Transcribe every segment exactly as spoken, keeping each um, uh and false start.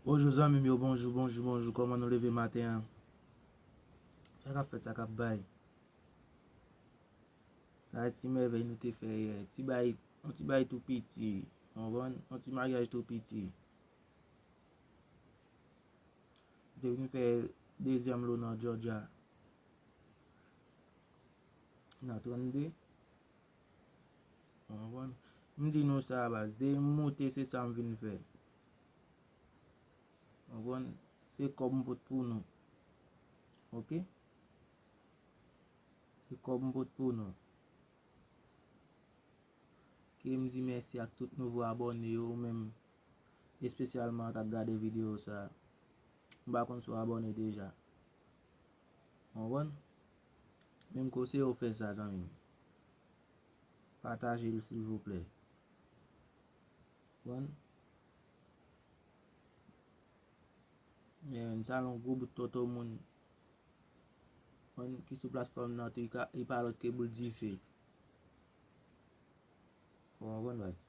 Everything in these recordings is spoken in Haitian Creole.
Bonjou zanmi m yo, bonjou, bonjou, bonjou. Kòman nou leve maten an? Sa k ap fèt, sa k ap bay? Sa se ti mèvèy nou te fè yè. Ti bay, yon ti bay tou piti. Ou konprann? Yon ti maryaj tou piti. Nou te vin fè dezyèm lo nan Georgia. Nan trannde. Ou konprann? M di nou sa, baz. Depi m moute, se sa m vin fè. Ou konprann? Se kòb m pot pou nou. Oke? Se kòb m pot pou nou. Ke m di mèsi ak tout nouvo abòne yo, ou menm espesyalman k ap gade videyo sa. M pa konn si w abòne deja. Ou konprann? Menm ke w se ou fè sa, zanmi m. Pataje l, silvouplè. Konprann? Men, sa yon gwo bout tonton moun. Konprann? Ki sou platfòm nan tou, li ka, li pa lòt ke Boul Dife. Ou konprann, baz?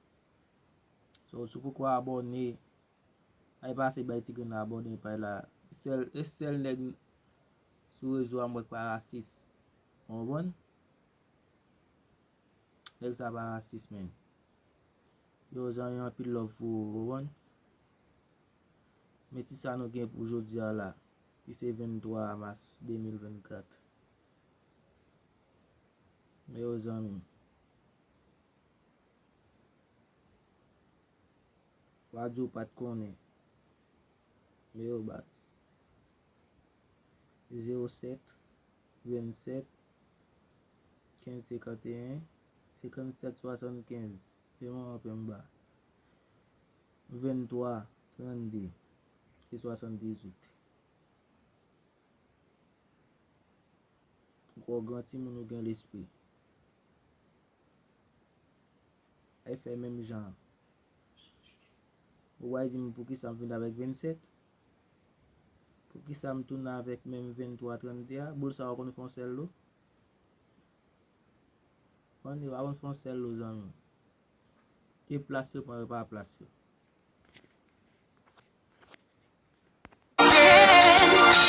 So, si w poko abòne, al pase bay ti grenn abòne pay la. Sèl, e sèl nèg sou rezo a m wè k pa rasis. Ou konprann? Nèg sa pa rasis, menn. Yo, zanmi, anpil love pou ou, ou konprann? Men ti sa nou gen pou jodi a la, ki se venntwa mas de mil vennkat. Men yo, zanmi m. W a di w pa t konnen. Men yo, baz. Zewo sèt, vennsèt, kenz, senkanteyen, senkannsèt, swasannkenz. Pèman an, pèman ba. Venntwa, trannde, e swasanndizuit. Ou kwè w gran timoun, ou gen lespri. Ay fè menm jan. Ou pral di m poukisa m vin avèk vennsèt? Poukisa m tounen avèk menm venntwa, trannde a? Boul sa yo konn fè yon sèl lo? Konn yo pa konn fè yon sèl lo, zanmi. E plas yo pran, yo pa plas yo.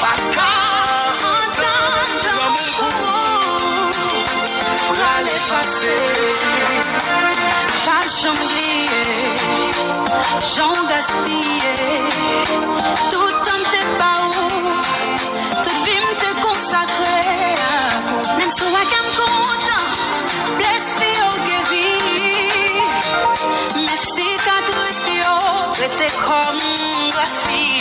Pa ka antann lanmou pral efase. Pa janm bliye jan w gaspiye tout tan m te ba ou, tout vi m te konsakre a ou. Menm si w wè kè m kontan, blesi yo geri, men sikatris yo rete kòm grafi.